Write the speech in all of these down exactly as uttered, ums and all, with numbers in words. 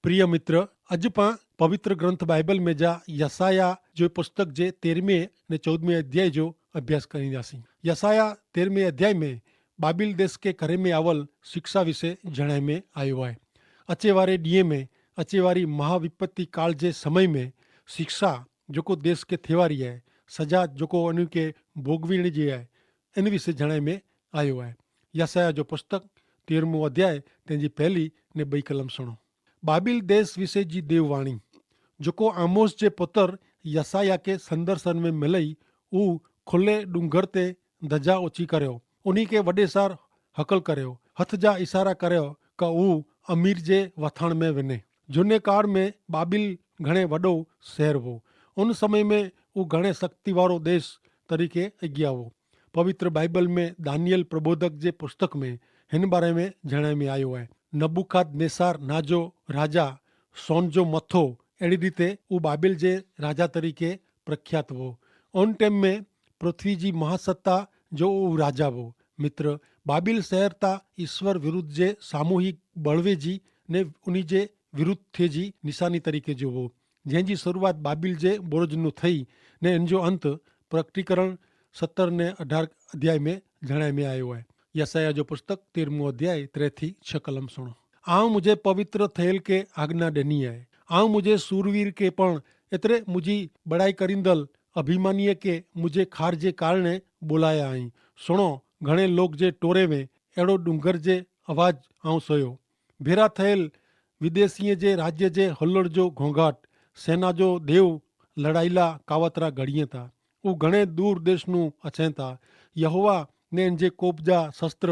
પ્રિય મિત્ર, અજ પાં પવિત્ર ગ્રંથ બાઈબલ મેં જા યસાયાહ જો પુસ્તક જે તેરમે ને ચૌદમે અધ્યાય જો અભ્યાસ કરીંદા સી. યસાયાહ તેરમે અધ્યાય મેં બાબિલ દેશ કે કરે મેં આવલ શિક્ષા વિશે જણાઈ મેં આયો હૈ. અચેવારે ડિયે મેં અચેવારી મહાવિપત્તિ કાળ જે સમય મેં શિક્ષા જોકો દેશ કે થેવારી હૈ, સજા જોકો અનુ કે ભોગવી જે હૈ, અન વિશે જણાઈ મેં આયો હૈ. યસાયાહ જો પુસ્તક તેરમો અધ્યાય તેની પહેલી ને બઈ કલમ સુણો. બાબિલ દેશ વિશે જી દેવવાણી જોકો આમોસ જે પુતર યસાયાહ કે સંદર્શન મેં મિલઈ, ઉહ ખુલ્લે ડુંગર તે ધજા ઓછી કર્યો, ઉની કે વડે સાર હકલ કર્યો, હથ જા ઇશારા કર્યો કે ઉહ અમીર જે વથાણ મેં વિને. જોને કાળ મેં બાબિલ ઘણે વડો શહેર વો. ઉન સમય મેં ઉહ ઘણે શક્તિવારો દેશ તરીકે અગિયા વો. પવિત્ર બાઈબલ મેં દાનિયેલ પ્રબોધક જે પુસ્તક મેં હેન બારે મેં જણાઈ મેં આયો હૈ. નબુખાદનેસાર નાજો રાજા સોન જો મથો એડી રીતે ઉં બાબિલ જે રાજા તરીકે પ્રખ્યાત વો. ઓન ટેમ મેં પૃથ્વી જી મહાસત્તા જો ઉં રાજા વો. મિત્ર, બાબિલ શહેર તા ઈસ્વર વિરુદ્ધ જે સામૂહિક બળવે જી ને ઉની જે વિરુદ્ધ થે જી નિશાની તરીકે જો વો, જેન જી શરૂઆત બાબિલ જે બોરજ નું થઈ ને એન જો અંત પ્રકટીકરણ સત્તર ને અઢાર અધ્યાય મેં જણાઈ મેં આયો હૈ. યસાયાહ જો પુસ્તક તેરમો અધ્યાય ત્રે થી છ કલમ સુણો. આઉં મુઝે પવિત્ર થયેલ કે આજ્ઞા દેની હૈ. આઉં મુઝે સૂરવીર કે પણ એતરે મુઝે બડાઈ કરીંદલ અભિમાનીય કે મુઝે ખાર જે કારણે બોલાયા હૈં. સુણો, ઘણે લોક જે ટોરે મેં એડો ડુંગર જે અવાજ આઉં સોયો. ભેરા થયેલ વિદેશીય જે રાજ્ય જે હલ્લડ જો ઘોંઘાટ, સેના જો દેવ લડાઈલા કાવતરા ગડિયે તા. ઉં ઘણે દૂર દેશ નું અછેંતા. યહોવા ને એન જે કોપજા શસ્ત્ર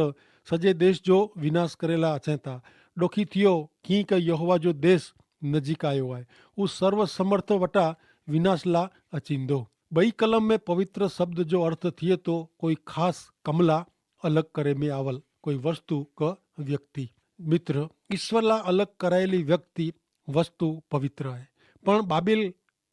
સજે દેશ જો વિનાશ કરેલા અછેંતા. ડોખી થિયો કિંક યહોવા જો દેશ નજીક આયો હૈ. ઉં સર્વ સમર્થ વટા વિનાશલા અચિંદો. બઈ કલમ મેં પવિત્ર શબ્દ જો અર્થ થિયે તો કોઈ ખાસ કમલા અલગ કરે મેં આવલ કોઈ વસ્તુ ક વ્યક્તિ. મિત્ર, ઈસ્વરલા અલગ કરાયેલી વ્યક્તિ વસ્તુ પવિત્ર હૈ. પણ બાબિલ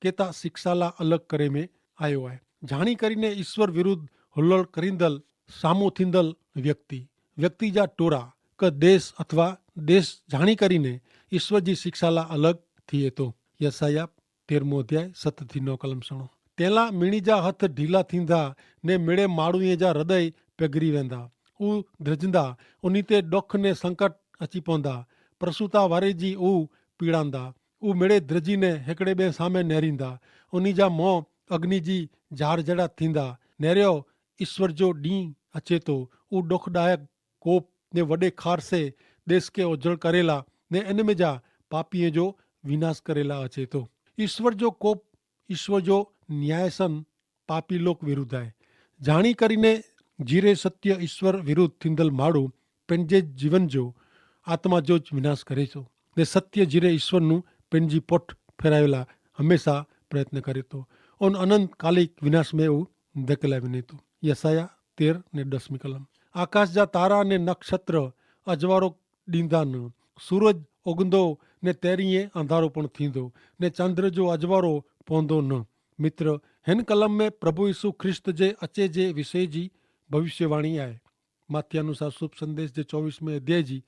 કેતા શિક્ષાલા અલગ કરે મેં આયો હૈ. જાણી કરીને ઈસ્વર વિરુદ્ધ હુલ્લડ કરીંદલ સામો થીંદલ વ્યક્તિ વ્યક્તિ જા ટોરા ક દેશ અથવા દેશ જાણી કરીને ઈસ્વર જી શિક્ષાલા અલગ થિયે તો. યસાયાહ તેરમો અધ્યાય સત થી નવ કલમ સુણો. તેલા મિણી જા હથ ઢીલા થીંદા ને મિડે માણૂએ જા હૃદય પેગરી વેંદા. ઉં ધ્રજંદા ઉની તે ડોખ ને સંકટ અચી પોંદા. પ્રસુતા વારે જી ઉં પીડાંદા. ઉં મિડે ધ્રજી ને હેકડ઼ે બે સામે નેરીંદા. ઉની જા મોં અગ્નિ જી જાર જેડા થીંદા. નેર્યો ઈસ્વર જો ડીંહ અચેતો. ઉં ડોખદાયક કોપ ને વડે ખારસે દેશ કે ઓજણ કરેલા ને એન મેં જા પાપીએ જો વિનાશ કરેલા અચેતો. ઈસ્વર જો કોપ ઈસ્વર જો ન્યાયસન પાપી લોક વિરુદ્ધ આય. જાણી કરીને જીરે સત્ય ઈસ્વર વિરુદ્ધ થીંદલ માડૂ પેનજે જીવન જો આત્મા જો જ વિનાશ કરે તો. ને સત્ય જીરે ઈસ્વરનું પેનજી પોઠ ફેરાવેલા હમેંશા પ્રયત્ન કરે તો. ઓન અનંતકાલિક વિનાશ મેં ઉં ધકેલા વિને તો. યસાયાહ તેર ને દસમી કલમ. આકાશ જા તારા ને નક્ષત્ર અજવારો દીંધા ન. સૂરજ ઓગંદો ને તેરી એ અંધારો પણ થીંદો ને ચંદ્ર જો અજવારો પોંદો ન. મિત્ર, હેન કલમ મેં પ્રભુ ઈસુ ખ્રિસ્ત જે અચે જે વિષય જી ભવિષ્યવાણી આય. માથ્યાનું સાસુપ સંદેશ જે ચોવીસ મેં અધ્યાય જી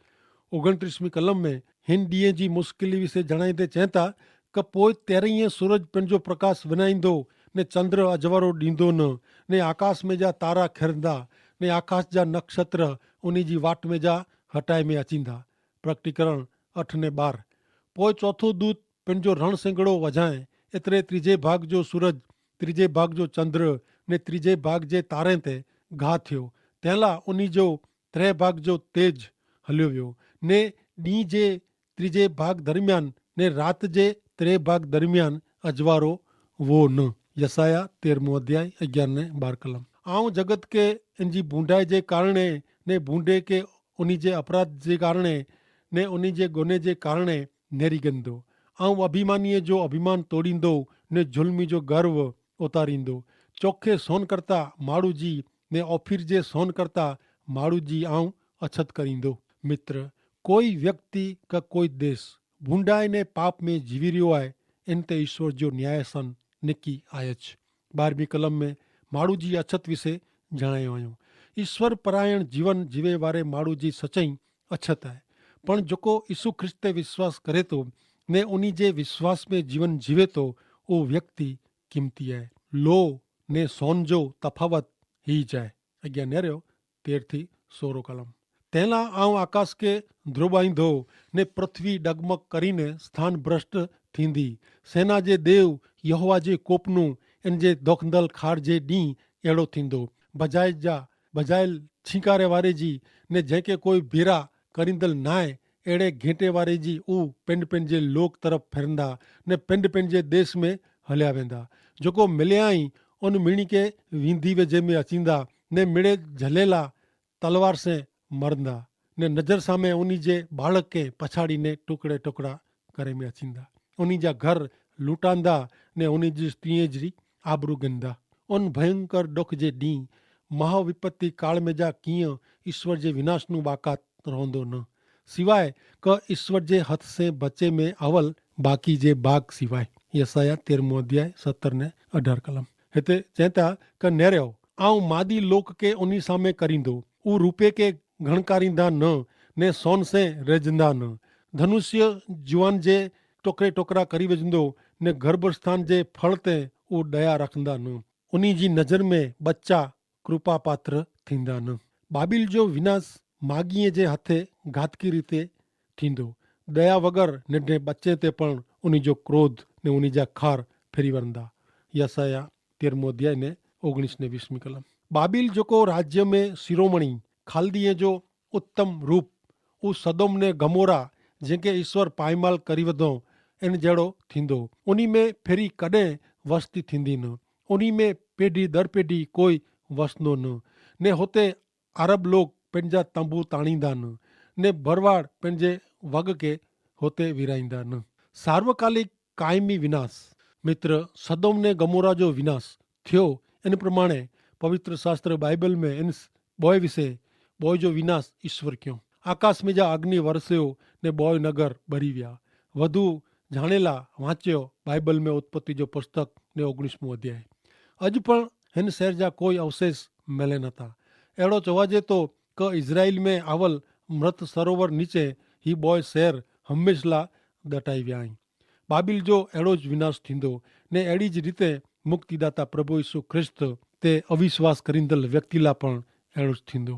ઓગણત્રીસ મી કલમ મેં હેન ડિયે જી મુશ્કેલી વિશે જણાઈ દે ચેંતા કે પોય તેરી એ સૂરજ પેનજો પ્રકાશ વિનાઈ દો ને ચંદ્ર અજવારો દીંદો ન ને આકાશ મેં જા તારા ખેરંદા ને આકાશ જા નક્ષત્ર ઉની જી વાટ મેં જા હટાઈ મેં અચીંદા. પ્રકટીકરણ અઠ ને બાર. પોય ચોથો દૂત પેનજો રણસેંગડો વજાએ એતરે ત્રીજે ભાગ જો સૂરજ ત્રીજે ભાગ જો ચંદ્ર ને ત્રીજે ભાગ જે તારે તે ગાહ થયો. તેલા ઉની જો ત્રે ભાગ જો તેજ હલ્યો વ્યો ને દી જે ત્રીજે ભાગ દરમિયાન ને રાત જે ત્રે ભાગ દરમિયાન અજવારો વો ન. યસાયાહ તેરમો અધ્યાય અગિયાર ને બાર કલમ. આઉં જગત કે એનજી ભૂંડાઈ જે કારણે ને ભૂંડે કે ઉની જે અપરાધ જે કારણે ને ઉની જે ગોને જે કારણે નેરી ગંદો. આઉં અભિમાનીય જો અભિમાન તોડીંદો ને ઝુલમી જો ગર્વ ઉતારીંદો. ચોખે સોન કરતા માડૂ જી ને ઓફિર જે સોન કરતા માડૂ જી આઉં અછત કરીંદો. મિત્ર, કોઈ વ્યક્તિ કા કોઈ દેશ ભૂંડાઈ ને પાપ મેં જીવી રહ્યો આય એન તે ઈશ્વર જો ન્યાયાસન નેકી આય જ. બારમી કલમ મેં માડૂ જી અછત વિશે જણાયો આયો. ઈશ્વર પરાયણ જીવન જીવે વારે માડૂ જી સચાઈ અછત આય. પણ જોકો ઈસુ ખ્રિસ્ત તે વિશ્વાસ કરે તો ને ઉની જે વિશ્વાસ મેં જીવન જીવે તો ઉહ વ્યક્તિ કિંમતી હૈ. લો ને સોન જો તફાવત હી જાય. અજ્ઞા નેર્યો તેર થી સોરો કલમ. તેના આઉં આકાશ કે ધ્રુબાઈંધો ને પૃથ્વી ડગમગ કરીને સ્થાન ભ્રષ્ટ થીંદી. સેના જે દેવ યહોવા જે કોપનું એન જે દોખંદલ ખાર જે ડીંહ એડો થીંદો. ભજાય જા ભજાયેલ છીંકારે વારે જી ને જેંકે કોઈ ભીરા કરીંદલ નાય એડે ઘેંટે વારે જી ઉહ પેંડ પેંડ જે લોક તરફ ફેરંદા ને પેંડ પેંડ જે દેશ મેં હલ્યા વેંદા. જોકો મિલ્યાઈ ઉન મિણી કે વીંધી વેજે મેં અચીંદા ને મિડે જલેલા તલવાર સે મરંદા ને નજર સામે ઉની જે બાળક કે પછાડી ને ટુકડે ટુકડા કરે મેં અચીંદા. ઉની જા ઘર લૂંટાંદા ને ઉની જી સ્ત્રી જી આબરૂ ગંદા. ઉન ભયંકર ડોખ જે ડીંહ મહાવિપત્તિ કાળ મેં જા કિયા ઈસ્વર જે વિનાશ નું બાકાત રોંદો ન સિવાય કે ઈસ્વર જે હથ સે બચે મેં આવલ બાકી જે બાગ સિવાય. યસાયાહ તેરમો અધ્યાય સત્તર ને અઢાર કલમ. હેતા ચેંતા કે નેરેઓ આઉં માદી લોક કે ઉની સામે કરીંદો ઉહ રૂપે કે ગણકારીંદા ન ને સોન સે રેજંદા ન. ધનુષ્ય જુવાન જે ટોકરે ટોકરા કરી વજંદો ને ગર્ભ સ્થાન જે ફળ તે ઉહ દયા રાખંદા ન. ઉની જી નજર મેં બચ્ચા કૃપાપાત્ર થીંદા ન. બાબિલ જો વિનાશ માગીએ જે હાથે ઘાતકી રીતે થીંદો. દયા વગર નેડને બચ્ચે તે પણ ઉની જો ક્રોધ ને ઉની જા ખાર ફેરી વરંદા. યસાયાહ તેરમો અધ્યાય ને ઓગણીસ ને વીસમી કલમ. બાબિલ જોકો રાજ્ય મેં શિરોમણી ખાલદીએ જો ઉત્તમ રૂપ ઉસ સદોમ ને ગમોરા જેંકે ઈસ્વર પાઈમાલ કરી વધો એન જેડો થીંદો. ઉની મેં ફેરી કડે વસ્તી થીંદી ન. ઉની મેં પેઢી દર પેઢી કોઈ વસનો ન. ને હોતે આરબ લોક પેનજા તંબુ તાણીંદા ન ને ભરવાડ પેનજે વગ કે હોતે વિરાઈંદા ન. સાર્વકાલિક કાયમી વિનાશ. મિત્ર, સદોમ ને ગમોરા જો વિનાશ થ્યો એન પ્રમાણે પવિત્ર શાસ્ત્ર બાઈબલ મેં એન બોય વિશે બોય જો વિનાશ ઈસ્વર ક્યો. આકાશ મેં જા અગ્નિ વરસ્યો ને બોય નગર બરી વ્યા. વધુ જાણેલા વાંચ્યો બાઈબલ મેં ઉત્પત્તિ જો પુસ્તક ને ઓગણીસમો અધ્યાય. અજ પણ હેન શહેર જા કોઈ અવશેષ મેલે નતા. એડો ચોવાજે તો કે ઇઝરાઇલ મેં આવલ મૃત સરોવર નીચે હી બોય શહેર હંમેશલા દટાઈ વ્યાઈ. બાબિલ જો એડો જ વિનાશ થીંદો ને એડી જ રીતે મુક્તિદાતા પ્રભુ ઈસુ ખ્રિસ્ત તે અવિશ્વાસ કરીંદલ વ્યક્તિલા પણ એડો જ થીંદો.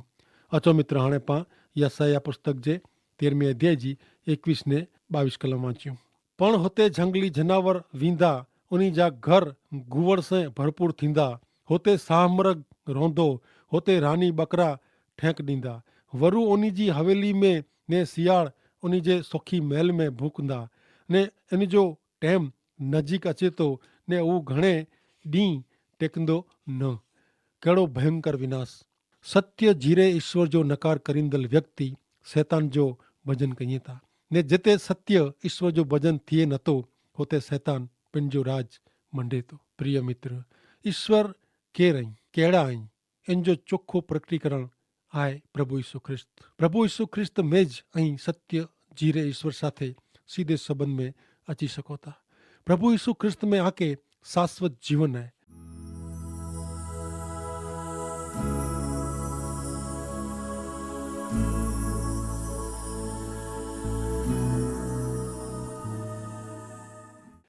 અચો મિત્ર હણે પાં યસાયાહ પુસ્તક જે તેરમી અધ્યાય જી એકવીસ ને બાવીસ કલમ વાંચ્યું. પણ હોતે જંગલી જનાવર વીંધા ઉની જા ઘર ગુવર સે ભરપૂર થીંદા. હોતે સાહમરગ રોંધો હોતે રાની બકરા ઠેંક દીંદા. વરુ ઉની જી હવેલી મેં ને સિયાળ ઉની જે સોખી મહેલ મેં ભૂકંદા ને એન જો ટેમ નજીક અચેતો ને ઉં ઘણે દી ટેકંદો ન. કહેડો ભયંકર વિનાશ. સત્ય જીરે ઈસ્વર જો નકાર કરીંદલ વ્યક્તિ સૈતાન જો ભજન કહિએ તા. ને જેતે સત્ય ઈસ્વર જો ભજન થિયે નતો હોતે સૈતાન પેનજો રાજ મંડેતો. પ્રિય મિત્ર, ઈસ્વર કેર અહીં, કહેડા અહીં? એન જો ચોખો પ્રકટીકરણ આય પ્રભુ ઈસુ ખ્રિસ્ત. પ્રભુ ઈસુ ખ્રિસ્ત મેં જ અહીં સત્ય જીરે ઈસ્વર સાથે સીધે સંબંધ મેં અચી શકો તા. પ્રભુ ઈસુ ખ્રિસ્ત મેં આકે શાશ્વત જીવન હૈ.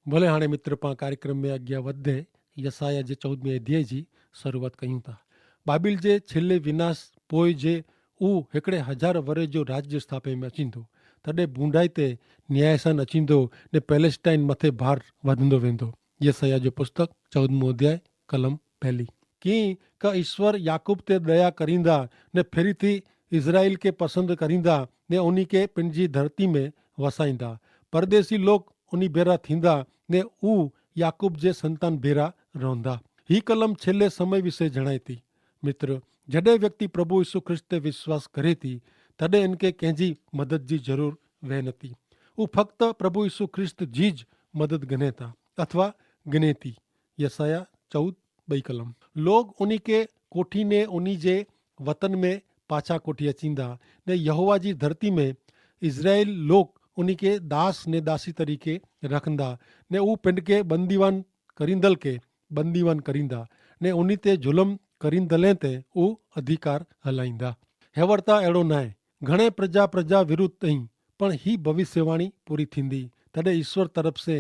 ભલે હાણે મિત્ર પાં કાર્યક્રમ મેં આજ્ઞા વધે. યસાયાહ જે ચૌદમે અધ્યાય જી શરૂઆત કહ્યું તા. બાબિલ જે છેલ્લે વિનાશ પોય જે ઉહ હેકડ઼ે હજાર વરે જો રાજ્ય સ્થાપે મેં અચીંદો. તદે ભૂંડાઈ તે ન્યાયસાન અચીંદો ને પેલેસ્ટાઈન મતે ભાર વધંદો વેંદો. યસાયાહ જો પુસ્તક ચૌદમો અધ્યાય કલમ પહેલી. કિંક ઈસ્વર યાકૂબ તે દયા કરીંદા ને ફેરી થી ઇઝરાઇલ કે પસંદ કરીંદા ને ઉની કે પનજી ધરતી મેં વસાઈંદા. પરદેશી લોક ઉની ભેરા થીંદા ને ઉહ યાકૂબ જે સંતાન ભેરા રોંધા. હી કલમ છેલ્લે સમય વિશે જણાયતી. મિત્ર, જડે વ્યક્તિ પ્રભુ ઈસુ ખ્રિસ્ત તે વિશ્વાસ કરેતી તદે એનકે કહેંજી મદદ જી જરૂર વહેનતી. ઉહ ફક્ત પ્રભુ ઈસુ ખ્રિસ્ત જી જ મદદ ગનેતા અથવા ગનેતી. યસાયાહ ચૌદ બઈ કલમ. લોગ ઉની કે કોઠી ને ઉની જે વતન મેં પાછા કોઠી અચીંદા ને યહોવા જી ધરતી મેં ઇઝરાઇલ લોક ઉની કે દાસ ને દાસી તરીકે રખંદા ને ઉહ પેંડ કે બંદીવાન કરીંદલ કે બંદીવાન કરીંદા ને ઉની તે ઝુલમ કરીંદલે તે ઉહ અધિકાર હલાઈંદા. હેવર્તા એડો નાય. ઘણે પ્રજા પ્રજા વિરુદ્ધ તહીં પણ હી ભવિષ્યવાણી પૂરી થીંદી. તદે ઈસ્વર તરફ સે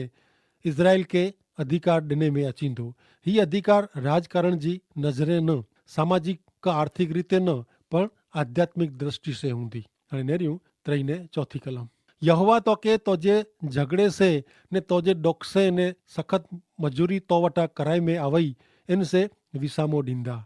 ઇઝરાયેલ કે અધિકાર દેને મેં અચીંદો. હી અધિકાર રાજકારણ જી નજરે ન, સામાજિક કા આર્થિક રીતે ન, પણ આધ્યાત્મિક દ્રષ્ટિ સે હુંદી. અને નેર્યું ત્રય ને ચોથી કલમ, યહોવા તો કે તોજે ઝગડે સે ને તોજે ડોકસે ને સખત મજૂરી તો વટા કરાઈ મેં આવઈ, એન સે વિસામો દીંદા.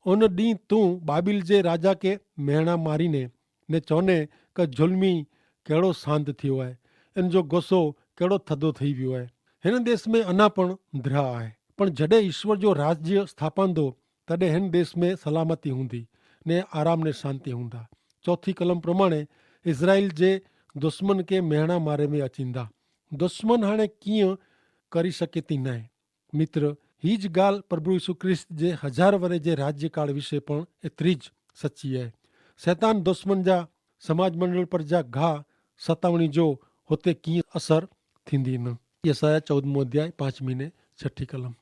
ઉન દી તું બાબિલ જે રાજા કે મહેણા મારી ને ને ચોને કે ઝુલમી કહેડો શાંત થયો હૈ, એન જો ગોસો કહેડો થદો થઈ વ્યો હૈ. હેન દેશ મેં અના પણ દ્રા હૈ. પણ જડે ઈસ્વર જો રાજ્ય સ્થાપન દો, તદે હેન દેશ મેં સલામતી હુંદી ને આરામ ને શાંતિ હુંદા. ચોથી કલમ પ્રમાણે ઇઝરાઇલ જે દુશ્મન કે મહેણા મારે મેં અચીંદા. દુશ્મન હાણે કિયા કરી શકેતી નાય. મિત્ર, હી જ ગાલ પ્રભુ ઈસુ ખ્રિસ્ત જે હજાર વરે જે રાજ્યકાળ વિશે પણ એતરી જ સચ્ચી હૈ. સૈતાન દુશ્મન જા સમાજ મંડળ પર જા ઘા સતાવણી જો હોતે કિયા અસર થીંદી ન. યસાયાહ ચૌદમો અધ્યાય પાંચમી ને છઠી કલમ.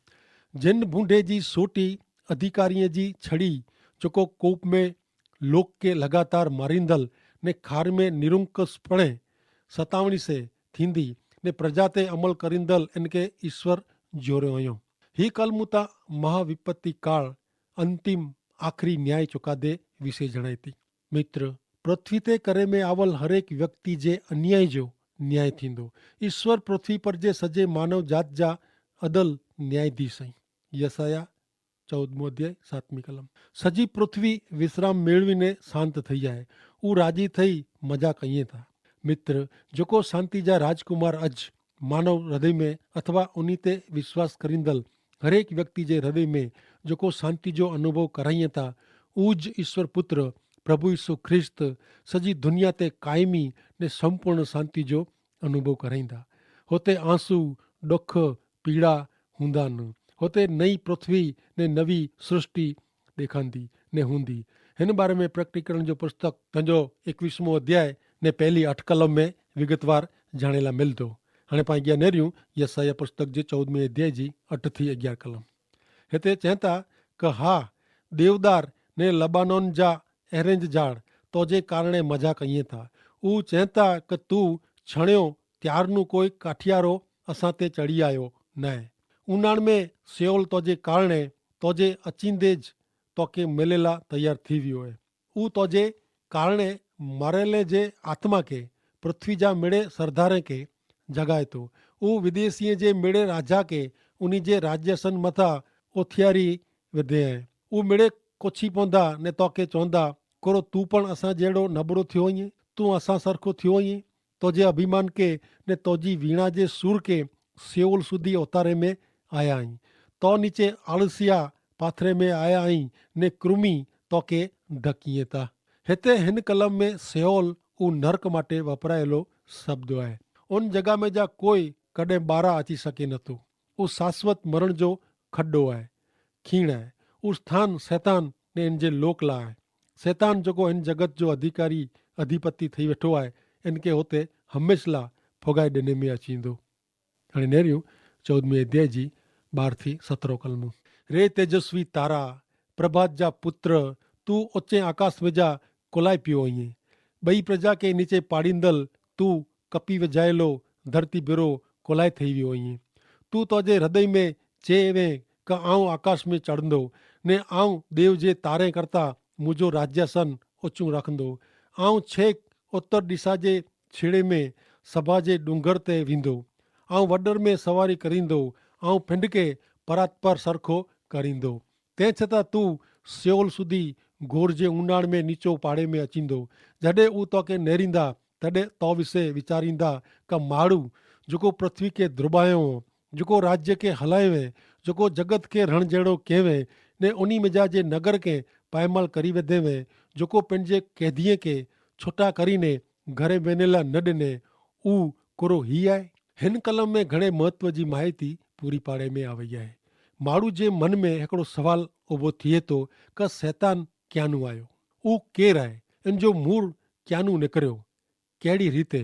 જેન ભૂંડે જી સોટી અધિકારીએ જી છડી, જોકો કોપ મેં લોક કે લગાતાર મારીંદલ ને ખાર મેં નિરુંકસ પણે સતાવણી સે થીંદી ને પ્રજા તે અમલ કરીંદલ એન કે ઈસ્વર જ્યોર્યો અયો. હી કલમુતા મહાવિપત્તિ કાળ અંતિમ આખરી ન્યાય ચોકાદે વિશે જણાયતી. મિત્ર, પૃથ્વી તે કરે મેં આવલ હરેક વ્યક્તિ જે અન્યાય જો ન્યાય થીંદો. ઈસ્વર પૃથ્વી પર જે સજે માનવ જાત જા અદલ ન્યાયાધીશ અહીં. યસાયાહ ચૌદમો અધ્યાય સાતમી કલમ. સજી પૃથ્વી વિશ્રામ મેળવીને શાંત થઈ આય. ઉં રાજી થઈ મજા કહિયે થા. મિત્ર, જોકો શાંતિ જા રાજકુમાર અજ માનવ હૃદય મેં અથવા ઉની તે વિશ્વાસ કરીંદલ હરેક વ્યક્તિ જે હૃદય મેં જોકો શાંતિ જો અનુભવ કરાઈયે થા, ઉજ ઈસ્વર પુત્ર પ્રભુ ઈસુ ખ્રિસ્ત સજી દુનિયા તે કાયમી ને સંપૂર્ણ શાંતિ જો અનુભવ કરાઈંદા. હોતે આંસુ, દુખ, પીડા હુંદા ન. હોતે નઈ પૃથ્વી ને નવી સૃષ્ટિ દેખાંદી ને હુંદી. હેન બારે મેં પ્રકટીકરણ જો પુસ્તક તંજો એકવીસમો અધ્યાય ને પહેલી અઠ કલમ મેં વિગતવાર જાણેલા મિલતો. હણે પાંગ્યા નેર્યું યસાયાહ પુસ્તક જે ચૌદમે અધ્યાય જી અઠ થી અગિયાર કલમ. હેતા ચેંતા કે હા, દેવદાર ને લબાનોન જા એરેંજ જાડ તોજે કારણે મજા કહિયે થા. ઉં ચેંતા કે તું છણ્યો ત્યારનું કોઈ કાઠિયારો અસાં તે ચડી આયો નાય. ઉનાણ મેં સેવલ તોજે કારણે તોજે અચિંદે જ તોકે મેલેલા તૈયાર થી વ્યો હૈ. ઉં તોજે કારણે મરેલે જે આત્મા કે પૃથ્વી જા મેળે સરધારે કે જગાયતો. ઉં વિદેશીએ જે મેળે રાજા કે ઉની જે રાજ્યાસન મતા ઓથિયારી વધે હૈ. ઉં મેળે કોછી પોંધા ને તોકે ચોંધા, કોરો તું પણ અસાં જેડો નબરો થ્યો હૈં? તું અસાં સરખો થ્યો હૈં? તોજે અભિમાન કે ને તોજી વીણા જે સૂર કે સેવલ સુધી ઓતારે મેં આયા હૈં. તો નીચે આળસિયા પાથરે મેં આયા હૈં ને કૃમિ તોકે ધકિયે તા. હેતા હેન કલમ મેં સેવલ ઉં નર્ક માટે વપરાયેલો શબ્દો હૈ. ઉન જગા મેં જા કોઈ કડ઼ે બારા અચી શકે નતો. ઉં શાશ્વત મરણ જો ખડ઼ો હૈ, ખીણ હૈ. ઉં સ્થાન સૈતાન ને એન જે લોક લા હૈ. સૈતાન જોકો એન જગત જો અધિકારી અધિપતિ થઈ વેઠો હૈ, એન કે હોતે હમેંશલા ફોગાઈ દેને મેં અચીંદો. અને નેર્યું ચૌદમી અધ્યાય જી બાર થી સતરો કલમો. રે તેજસ્વી તારા, પ્રભાત જા પુત્ર, તું ઓચ્ચે આકાશ મેં જા કોલાઈ પ્યો અઇયે. બઈ પ્રજા કે નીચે પાડીંદલ તું કપી વજાયેલો ધરતી ભેરો કોલાઈ થઈ વ્યો અઇયે. તું તોજે હૃદય મેં ચે એવે કે આઉં આકાશ મેં ચડ઼ંદો ને આઉં દેવ જે તારે કરતા મુજો રાજ્યાસન ઓચું રાખંદો. આઉં છેક ઉત્તર દિશા જે છેડ઼ે મેં સભા જે ડુંગર તે વીંદો. આઉં વડર મેં સવારી કરીંદો. આઉં ફિંડકે પરાત્પર સરખો કરીંદો. તે છતાં તું સેવલ સુધી ઘોર જે ઉનાળ મેં નીચો પાડે મેં અચીંદો. જડે ઉં તો કે નેરીંદા તડે તો વિશે વિચારીંદા કે માડૂ જોકો પૃથ્વી કે ધ્રુબાયો હો, જોકો રાજ્ય કે હલાયો હૈ, જોકો જગત કે રણજેડો કહેવે ને ઉની મેં જા જે નગર કે પાયમાલ કરી વેધે વે, જોકો પેનજે કૈદિયે કે છોટા કરીને ઘરે વેનેલા ન દેને, ઉ કોરો હી આય? હેન કલમ મેં ઘણે મહત્વ જી માહિતી પૂરી પાડે મેં આવે આય. માડૂ જે મન મેં હેકડો સવાલ ઉભો થિયે તો કે સૈતાન ક્યાંનું આયો? ઉ કેર આય? એન જો મૂર ક્યાંનું નેકર્યો? કહેડી રીતે?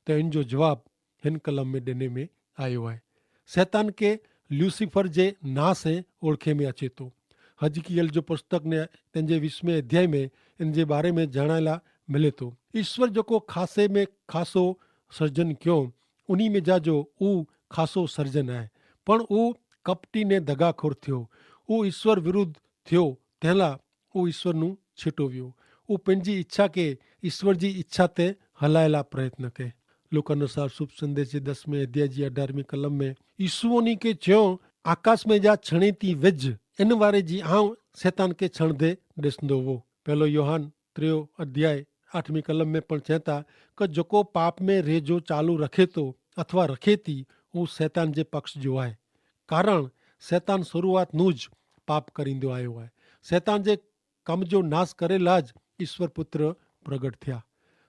તો એન જો જવાબ હેન કલમ મેં દેને મેં આયો આય. સૈતાન કે લ્યુસિફર જે નાસે ઓળખે મેં અચેતો. હજકિયેલ જો પુસ્તક ને તેનજે વિશ્વમે અધ્યાય મેં એન જે બારે મેં જણાયેલા મિલેતો. ઈસ્વર જોકો ખાસે મેં ખાસો સર્જન ક્યો, ઉની મેં જા જો ઉહ ખાસો સર્જન આય. પણ ઉહ કપટી ને ધગાખોર થ્યો. ઉહ ઇશ્વર વિરુદ્ધ થ્યો. તેલા ઉહ ઇશ્વર નું છીટો વ્યો. ઉહ પેનજી ઇચ્છા કે ઇશ્વર જી ઇચ્છા તે હલાયેલા પ્રયત્ન કે. લુકાનો સાર શુભ સંદેશ જે દસમે અધ્યાય જી અઢારમી કલમ મેં ઇશ્વની કે ચ્યો, આકાશ મેં જા છણે તી વેજ એન વારે જી આવ સેતાન કે છણ દે દેસનો વો. પહેલો યોહાન ત્રેયો અધ્યાય આઠમી કલમ મેં પણ ચેતા કે જોકો પાપ મેં રેજો ચાલુ રખે તો અથવા રખે તી, ઉસ સૈતાન જે પક્ષ જો આય. કારણ સૈતાન શરૂઆત નું જ પાપ કરીંદો આયો આય. સૈતાન જે કમ જો નાસ કરેલા જ ઇશ્વર પુત્ર પ્રગટ થ્યા.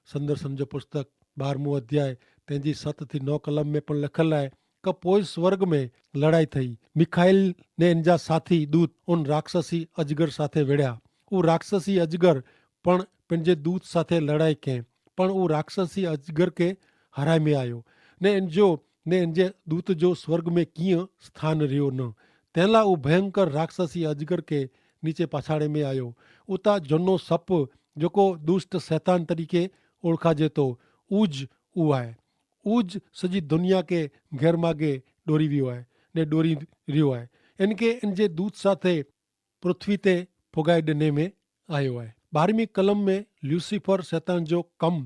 સંદર્શન જો પુસ્તક બારમું અધ્યાય તેની સત થી નવ કલમ મેં પણ લખેલ આય કે પોય સ્વર્ગ મેં લડાઈ થઈ. મિખાઈલ ને એનજા સાથી દૂત ઉન રાક્ષસી અજગર સાથે વેડ્યા. ઉહ રાક્ષસી અજગર પણ પેનજે દૂત સાથે લડાઈ કહેં, પણ ઉહ રાક્ષસી અજગર કે હરાઈ મેં આયો. ને એનજો ને એનજે દૂત જો સ્વર્ગ મેં કિયાં સ્થાન રહ્યો ન. તેનલા ઉહ ભયંકર રાક્ષસી અજગર કે નીચે પાછાડે મેં આયો. ઉતા જનો સપ જોકો દુષ્ટ સૈતાન તરીકે ઓળખા જેતો, ઉજ ઉહ આય. ઉજ સજી દુનિયા કે ગેરમાગે ડોરી વ્યો આય ને ડોરી રહ્યો આય. એનકે એનજે દૂત સાથે પૃથ્વી તે ફોગાઈ દેને મેં આયો હૈ. બારમી કલમ મેં લ્યુસિફર સૈતાન જો કમ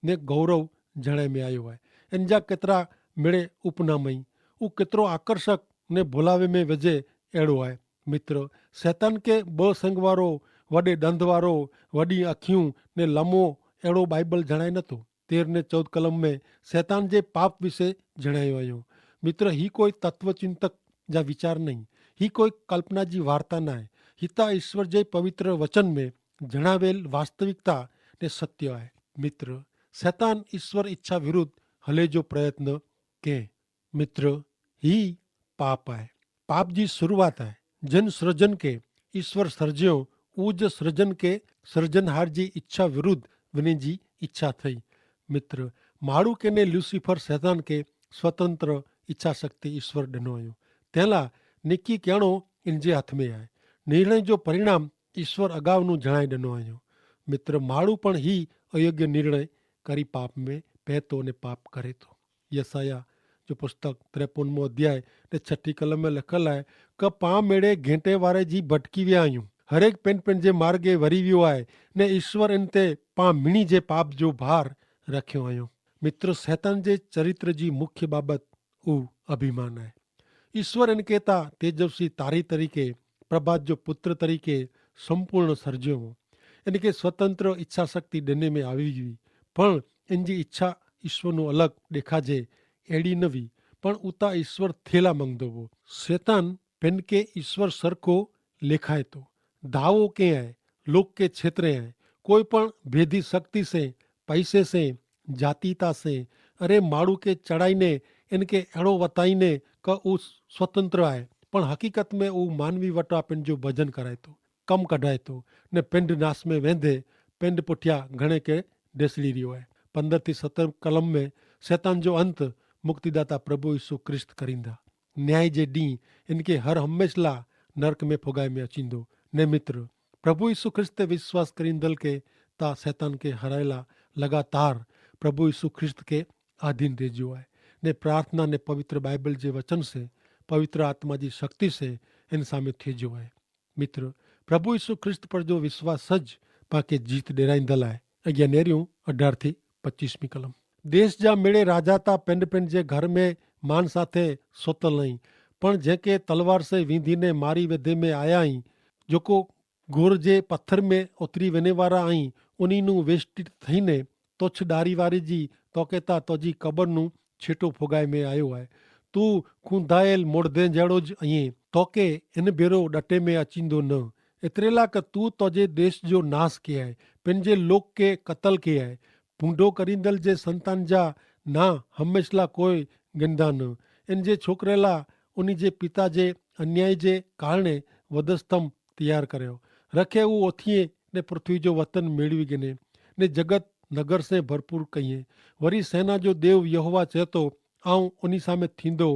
ને ગૌરવ જણાઈ મેં આયો હૈ. એનજા કેતરા મેળે ઉપનામય ઉં કેતરો આકર્ષક ને ભોલાવે મેં વજે એડો હૈ. મિત્ર, સૈતાન કે બહ સંગવારો, વડે દંધવારો, વડી અખ્યું ને લમો એડો બાઈબલ જણાઈ નતો. તેર ને ચૌદ કલમ મેં સૈતાન જે પાપ વિશે જણાયો આયો. મિત્ર, હી કોઈ તત્વચિંતક જા વિચાર નહીં. હી કોઈ કલ્પના જી વાર્તા નાય. હિતા ઈસ્વર જે પવિત્ર વચન મેં જણાવેલ વાસ્તવિકતા ને સત્ય આય. મિત્ર, સૈતાન ઈસ્વર ઇચ્છા વિરુદ્ધ હલે જો પ્રયત્ન કે. મિત્ર, હી પાપ આય. પાપ જી શરૂઆત આય. જેન સર્જન કે ઈસ્વર સર્જ્યો ઉજ સર્જન કે સર્જનહાર જી ઇચ્છા વિરુદ્ધ વિને જી ઇચ્છા થઈ. મિત્ર, માડૂ કેને લ્યુસિફર સૈતાન કે સ્વતંત્ર ઇચ્છાશક્તિ ઇશ્વર ડનો અયો. તેલા નેકી કહેણો ઇનજે હાથ મેં આય. નિર્ણય જો પરિણામ ઇશ્વર અગાઉ નું જણાઈ ડનો અયો. મિત્ર, માડૂ પણ હી અયોગ્ય નિર્ણય કરી પાપ મેં પહેતો ને પાપ કરેતો. યસાયાહ જો પુસ્તક ત્રેપન મો અધ્યાય ને છઠી કલમ મેં લખલ આય, કે પાં મેડે ઘેંટે વારે જી ભટકી વ્યા અયું. હરેક પેન પેન જે માર્ગે વરી વ્યો આય ને ઇશ્વર એન તે પાં મિણી જે પાપ જો ભાર રખ્યો અયો. મિત્ર, સૈતાન જે ચરિત્ર જી મુખ્ય બાબત ઉહ અભિમાન આય. ઇશ્વર એન કે તા તેજસ્વી તારી તરીકે, પ્રભાત જો પુત્ર તરીકે સંપૂર્ણ સર્જ્યો હો. એન કે સ્વતંત્ર ઇચ્છાશક્તિ દેને મેં આવી ગઈ, પણ એન જી ઇચ્છા ઇશ્વરનું અલગ દેખા જે એડી નવી, પણ ઉતા ઇશ્વર થેલા મંગ દોવો. સૈતાન પેન કે ઇશ્વર સરકો લેખાય તો ધાવો કે આય, લોક કે છેતરે આય. કોઈ પણ ભેદી શક્તિ સે, પૈસે સે, જાતિતા સે, અરે માડૂ કે ચડાઈ ને એન કે એડો વતાઈ ને કે ઉસ સ્વતંત્ર આય, પણ હકીકત મેં ઉહ માનવી વટા પેન જો ભજન કરાય તો, કમ કઢાય તો, ને પેંડ નાસ મેં વેંધે પેંડ પુઠ્યા ઘણે કે ઢેસલી રહ્યો આય. પંદર થી સત્તર કલમ મેં સૈતાન જો અંત મુક્તિદાતા પ્રભુ ઈસુ ખ્રિસ્ત કરીંદા. ન્યાય જે ડીંહ એન કે હર હમેંશલા નર્ક મેં ફોગાઈ મેં અચીંદો. ને મિત્ર, પ્રભુ ઈસુ ખ્રિસ્ત તે વિશ્વાસ કરીંદલ કે તા સૈતાન કે હરાયેલા લગાતાર પ્રભુ ઈસુ ખ્રિસ્ત કે આધીન રહેજો આય. ને પ્રાર્થના ને પવિત્ર બાઈબલ જે વચન સે, પવિત્ર આત્મા જી શક્તિ સે એન સામે થેજો આય. મિત્ર, પ્રભુ ઈસુ ખ્રિસ્ત પર જો વિશ્વાસ જ પાંકે જીત ડેરાઈંદલ આય. અજ્ઞા નેર્યું અઢાર થી પચ્ચીસમી કલમ. દેશ જા મેળે રાજાતા પેંડ પેંડ જે ઘર મેં માન સાથે સોતલ નહીં, પણ જેંકે તલવાર સે વીંધી ને મારી વેધે મેં આયા હી, જોકો ગોર જે પથ્થર મેં ઓતરી વેને વારા અહીં, ઉની નું વેષ્ટિત થઈ ને તોછ ડારી વારી જી તોકે તા તોજી કબર નું છેટો ફોગાઈ મેં આયો હૈ. તું ખુંધાયેલ મોડધે જેડો જ અહીં, તોકે એન ભેરો ડટે મેં અચીંદો ન. એતરેલા કે તું તોજે દેશ જો નાસ કે આય, પેનજે લોક કે કતલ કે આય. ભૂંડો કરીંદલ જે સંતાન જા ના હમેંશલા કોઈ ગંદા ન. એન જે છોકરેલા ઉની જે પિતા જે અન્યાય જે કારણે વધસ્તંભ તૈયાર કર્યો. રખે ઉં ઓથિયે ને પૃથ્વી જો વતન મેળવી ગને ને જગત નગર સે ભરપૂર કહિયે. વરી સેના જો દેવ યહોવા ચેતો, આઉં ઉની સામે થીંદો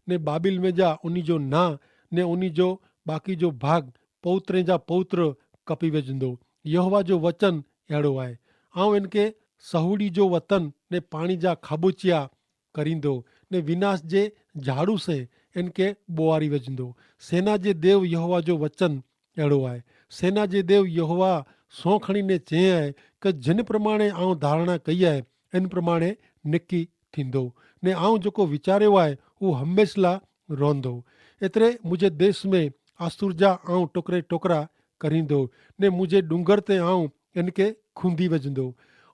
ને બાબિલ મેં જા ઉની જો ના ને ઉની જો બાકી જો ભાગ પૌત્રે જા પૌત્ર કપી વેજંદો. યહોવા જો વચન એડો આય. આઉં એનકે સહુડી જો વતન ને પાણી જા ખાબોચિયા કરીંદો, ને વિનાશ જે જાડૂ સે એનકે બોવારી વજંદો. સેના જે દેવ યહોવા જો વચન એડો આય. સેના જે દેવ યહોવા સોંખણી ને ચે આય, કે જેન પ્રમાણે આઉં ધારણા કઈ આય એન પ્રમાણે નેકી થીંદો, ને આઉં જોકો વિચાર્યો આય ઉહ હમેંશલા રોંધો. એતરે મુઝે દેશ મેં આસુર જા આઉં ટોકરે ટોકરા કરીંદો, ને મુઝે ડુંગર તે આઉં એનકે ખુંદી વજંદો.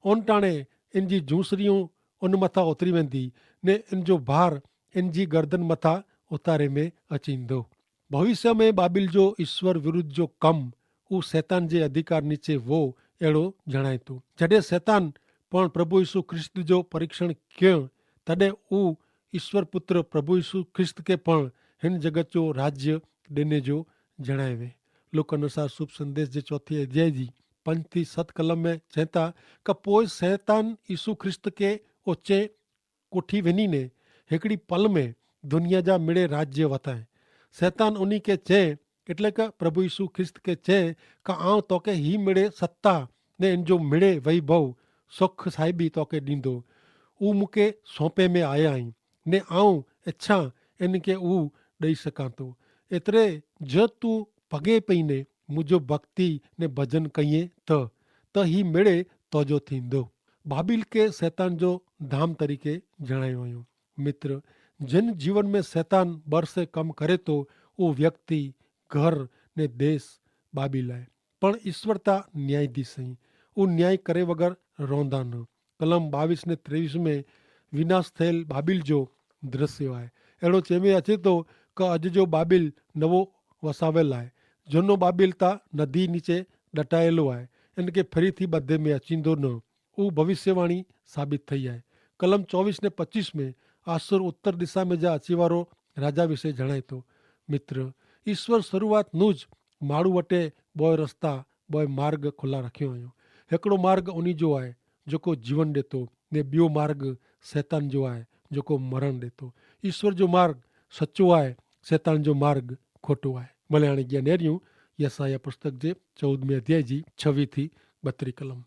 ઓનટાણે એનજી જૂસરિયું ઓન મથા ઓતરી વેંદી, ને એનજો ભાર એનજી ગર્દન મથા ઓતારે મેં અચીંદો. ભવિષ્ય મેં બાબિલ જો ઈસ્વર વિરુદ્ધ જો કમ ઉં સૈતાન જે અધિકાર નીચે વો એડો જણાયતો. જડે સૈતાન પણ પ્રભુ ઈસુ ખ્રિસ્ત જો પરીક્ષણ ક્યો, તદે ઉં ઈસ્વર પુત્ર પ્રભુ ઈસુ ખ્રિસ્ત કે પણ હેન જગત જો રાજ્ય દેને જો જણાયવે. લોક અનુસાર શુભ સંદેશ જે ચોથી અધ્યાય જી પંચ થી સત કલમ મેં ચેતા, કે પોય સૈતાન ઈસુ ખ્રિસ્ત કે ઓચે કોઠી વેની ને હેકડી પલ મેં દુનિયા જા મેળે રાજ્ય વતાએ. સૈતાન ઉની કે ચે, એટલે કે પ્રભુ ઈસુ ખ્રિસ્ત કે ચે, કે આઉં તોકે હી મેળે સત્તા ને એન જો મેળે વૈભવ સોખ સાહેબી તોકે દીંદો. ઉં મુકે સોંપે મેં આયા હી, ને આઉં એચ્છા એન કે ઉં દઈ સકાંતો. એતરે જો તું પગે પૈને મુજો ભક્તિ ને ભજન કહિએ, તો તો હી મેળે તોજો થીંદો. બાબિલ કે સૈતાન જો ધામ તરીકે જણાયો અયો. મિત્ર, જેન જીવન મેં સૈતાન બરસે કમ કરે તો ઉં વ્યક્તિ, ઘર ને દેશ બાબિલ આય. પણ ઈસ્વર તા ન્યાયાધીશ હૈં. ઉં ન્યાય કરે વગર રોંધા ન. કલમ બાવીસ ને ત્રેવીસ મેં વિનાશ થયેલ બાબિલ જો દ્રશ્યો આય. એડો ચેમે અચેતો કે અજ જો બાબિલ નવો વસાવેલ આય. જોનો બાબિલ તા નદી નીચે ડટાયેલો આય. એન કે ફરી થી બધે મેં અચીંદો ન. ઉં ભવિષ્યવાણી સાબિત થઈ આય. કલમ ચોવીસ ને પચ્ચીસ મેં આસુર ઉત્તર દિશા મેં જા અચીવારો રાજા વિશે જણાયતો. મિત્ર, ઈસ્વર શરૂઆત નું જ માડૂ વટે બોય રસ્તા, બોય માર્ગ ખુલ્લા રખ્યો અયો. હેકડો માર્ગ ઉની જો આય, જોકો જીવન દેતો, ને બ્યો માર્ગ સૈતાન જો આય, જોકો મરણ દેતો. ઈસ્વર જો માર્ગ સચો આય, સૈતાન જો માર્ગ ખોટો આય. ભલે આણે જ્ઞાન નેર્યું યસાયાહ પુસ્તક જે ચૌદમે અધ્યાય જી છવી થી બત્રી કલમ.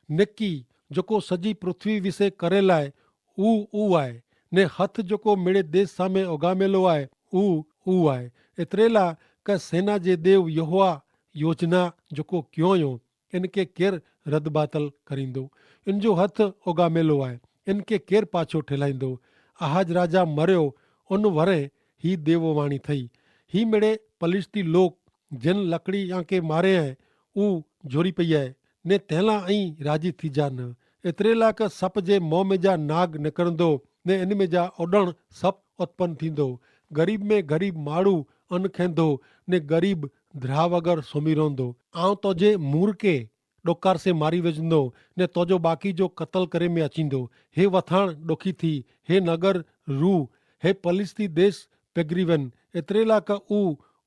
નેકી જોકો સજી પૃથ્વી વિશે કરેલ આય, ઉ ઉ આય. ને હથ જોકો મેળે દેશ સામે ઓગામેલો આય, ઉ ઉ આય. એતરેલા કે સેના જે દેવ યહોવા યોજના જોકો ક્યોંયો એન કે કેર રદબાતલ કરીંદો? એન જો હથ ઓગામેલો આય, એન કે કેર પાછો ઠેલાઈંદો? આહાજ રાજા મર્યો, ઓન વરે હી દેવવાણી થઈ. હી મેડે પલિસ્તી લોક જેન લકડી આંકે મારે હૈ, ઉ જોરી પૈયા હૈ, ને તેલા અહીં રાજી થી જા ન. એતરેલા કે સપ જે મોં મેં જા નાગ નેકરંદો, ને એન મેં જા ઓડણ સપ ઉત્પન થીંદો. ગરીબ મેં ગરીબ માડૂ અન ખેંદો, ને ગરીબ ધ્રાવગર સોમી રોંદો. આવ તો જે મૂર કે ડોકાર સે મારી વેજનો, ને તોજો બાકી જો કતલ કરે મેં અચીંદો. હે વથાણ ડોખી થી, હે નગર રૂ, હે પલિસ્તી દેશ પેગરીવન. એતરેલા કે ઉ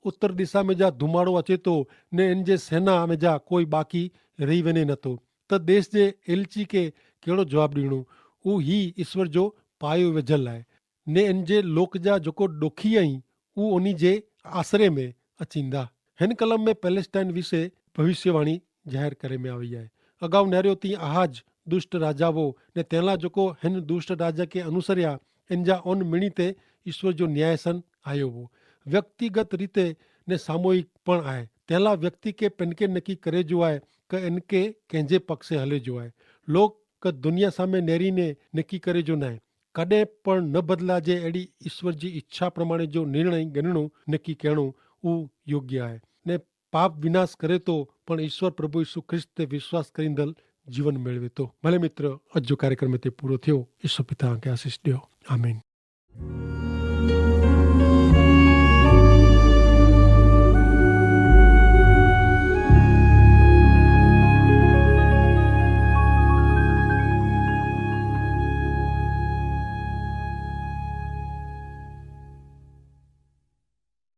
ઉત્તર દિશા મેં જા ધુમાડો અચેતો, ને એન જે સેના મેં જા કોઈ બાકી રહી વેને નતો. તો દેશ જે એલચી કે કેડો જવાબ દીણો? ઉ હી ઈસ્વર જો પાયો વેજલ આય. ને એન જે લોક જા જોકો ડોખી અહીં ઉ ઓની જે આશરે મેં અચીંદા. હેન કલમ મેં પેલેસ્ટાઈન વિશે ભવિષ્યવાણી જાહેર કરે મેં આવી આય. અગાઉ નેર્યો તી આહાજ દુષ્ટ રાજાવો, ને તેલા જોકો હેન દુષ્ટ રાજા કે અનુસર્યા એન જા ઓન મિણી તે ઈસ્વર જો ન્યાયસન આયો વો. વ્યક્તિગત રીતે ને સામૂહિક પણ આય. તેલા વ્યક્તિ કે પેનકે નક્કી કરે જો આય કે એનકે કેંજે પક્ષે હલે જો આય. લોક કે દુનિયા સામે નેરી ને નક્કી કરે જો નાય. કદે પણ ન બદલા જે એડી ઈસ્વર જી ઈચ્છા પ્રમાણે જો નિર્ણય ગનણો નક્કી કહેણો ઉ યોગ્ય આય. ને પાપ વિનાશ કરે તો પણ ઈસ્વર પ્રભુ ઈસુ ખ્રિસ્ત તે વિશ્વાસ કરીંદલ જીવન મેળવે તો. ભલે મિત્ર, અજ જો કાર્યક્રમ તે પૂરો થયો. ઈસુ પિતા કે આશીસ દ્યો. આમીન.